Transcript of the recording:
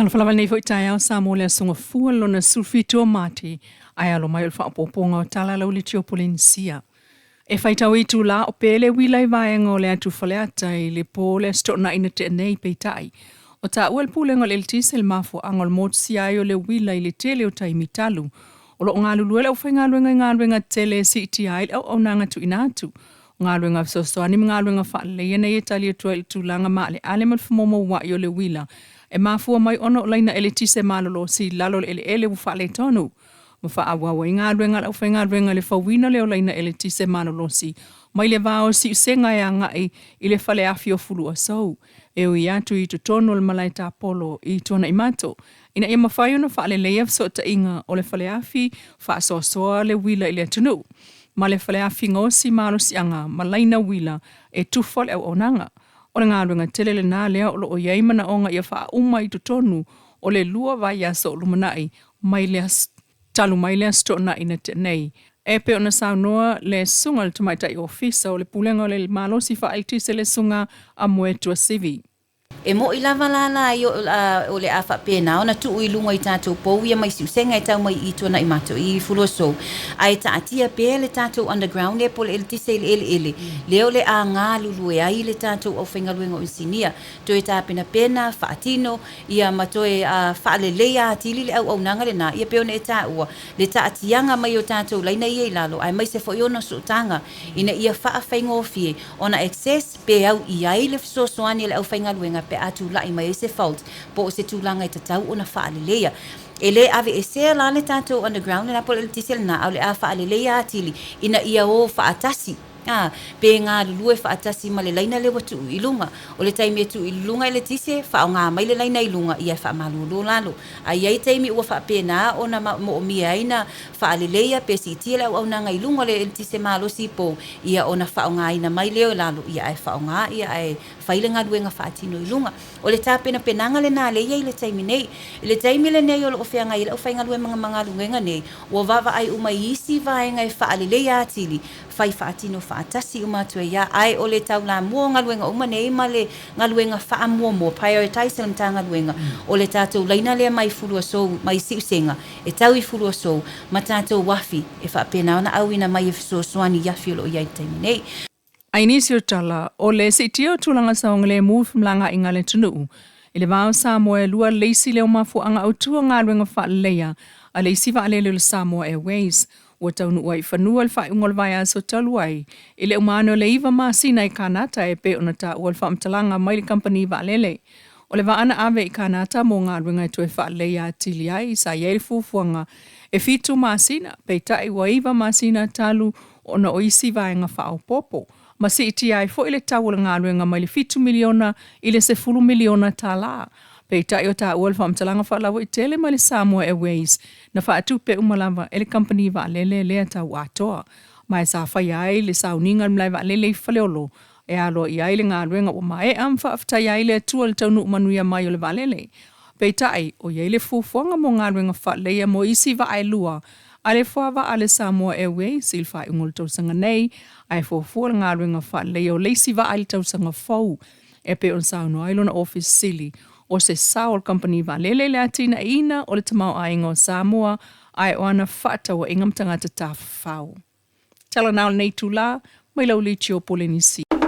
Talofa lava i lenei foi taeao Samoa le Aso Gafua lona 17 o Mati ae alo mai o le faaopoopoga o tala lau le Tiopolenisia. E faitau itulā o pē le uila i vaega o le atu Faleata i le po o le Aso Toonai na tea nei peitai. O taua e le Pulega o le Eletise le mafuaaga o le motusia ai o le uila i le tele o taimi talu o lo o galulue le aufaigaluega i galuega tetele e siitia ai le auaunaga tuuina atu. O galuega fesoasoani ma galuega faaleleia nei e tali atu ai i le tulaga maaleale ma le femoumoua'i o le uila e mafua mai ona o laina eletise malolosi i lalo o le eleele ua faaletonu ma faaauau ai galuega a le aufaigaluega i le fauina lea o laina eletise malolosi mai le va o Siusega e agai i le faleafi o Fuluasou e ui atu i totonu o le malae tapolo i Tuanaimato ina ia mafai ona faaleleia fesootaiga o le faleafi faasoasoa le uila i le atunuu ma le faleafi gaosi malosiaga ma laina uila e tufa le auaunaga. O le galuega tele lena lea o lo o i ai manaoga ia faauma i totonu o le 2 vaiaso o lumanai mai le talu mai le Aso Toonai na tea nei. E pei ona saunoa le susuga i le Tamaitai Ofisa o le Pulega o le Malosi Faaeletise le Susuga a Moe Tuasivi. E mo'i lava la la i o le a faapena ona tuu i luga i tatou pou ia mai Siusega e tau mai i Tuanaimato i Fuluasou, ae taatia pea le tatou underground lea po o le eletise i le eleele lea o le a galulue ai le tatou aufaigaluega o inisinia toe tapenapena, faatino, ia ma toe faaleleia atili le auaunaga lena, ia pei ona e taua le taatiaga mai o tatou laina ia i lalo aemaise foi ona sootaga ina ia faafaigofie ona access pe au i ai le fesoasoani a le aufaigaluega pe a tulai mai ai se fault po o se tulaga e tatau ona faaleleia. E le aveesea la le tatou underground lena po o le eletise lena, a o le a faaleleia atili ina ia o faatasi, a, pe galulue faatasi ma le laina lea ua tuu i luga. O le taimi e tuu i luga eletise, faaaoga mai le laina i luga, ia e faamalolo lalo. A i ai taimi ua faapena ona moomia ai na faaleleia pe siitia le auaunaga i luga o le eletise malosi i pou, ia ona faaaogaina mai lea i lalo, ia ae faaaoga ia ae fai le galuega faatino i luga. O le tapenapenaga lena lea e i ai i le taimi nei. I le taimi lenei o lo o feagai ai le aufaigaluega ma galuega nei, ua vaavaai uma i isi vaega e faaleleia atili, fai faatino faatasi uma atu ai lava. Ae o le taulamua o galuega uma nei ma le galuega faamuamua, prioritize, a le Matagaluega, o le tatou laina lea mai Fuluasou, mai Siusega, e tau i Fuluasou, ma tatou afi e faapena ona auina mai e fesoasoani i afi o lo o i ai i le taimi nei. I nisi o tala, o le siitia o tulaga saogalemu i femalagaaiga a le atunuu i le va o Samoa e lua le isi lea o mafuaaga autu o galuega faaleleia a le isi vaalele o le Samoa Airways ua taunuu ai i fanua i le faaiuga o le vaiaso talu ai i le uma ane o le iva masina i Kanata e pei ona taua le faamatalaga mai le kamupani vaalele. O le vaa na ave i Kanata mo galuega e toe faaleleia atili ai sa i ai le fuafuaga e 7 masina, peitai ua 9 masina talu ona o isi vaega faaopoopo ma siitia ai foi le tau o le galuega mai le $7 miliona i le $10 miliona. Peitai o taua le faamatalaga faalauaitele mai le Samoa Airways na faatupe uma lava e le kamupani vaalele lea tau atoa. Ma e sa faia ai le sauniga i le malae vaalele i Faleolo e aloaia ai le galuega ua maea ma faafetaia ai le Atua i le taunuu manuia mai o le vaalele. Peitai, o i ai le fuafuaga mo galuega faaleleia mo isi vaa e lua a le fuavaa a le Samoa Airways i le faaiuga o le tausaga nei, ae fuafua le galuega faaleleia o le isi vaa i le tausaga fou e pei ona saunoa ai lona Ofisa Sili o se sao o le kamupani vaalele i le atinaeina o le tamaoaiga o Samoa ae o ana fefaatauaiga ma tagata tafafao. Tala na o lenei itulā mai lau Litio Polenisia.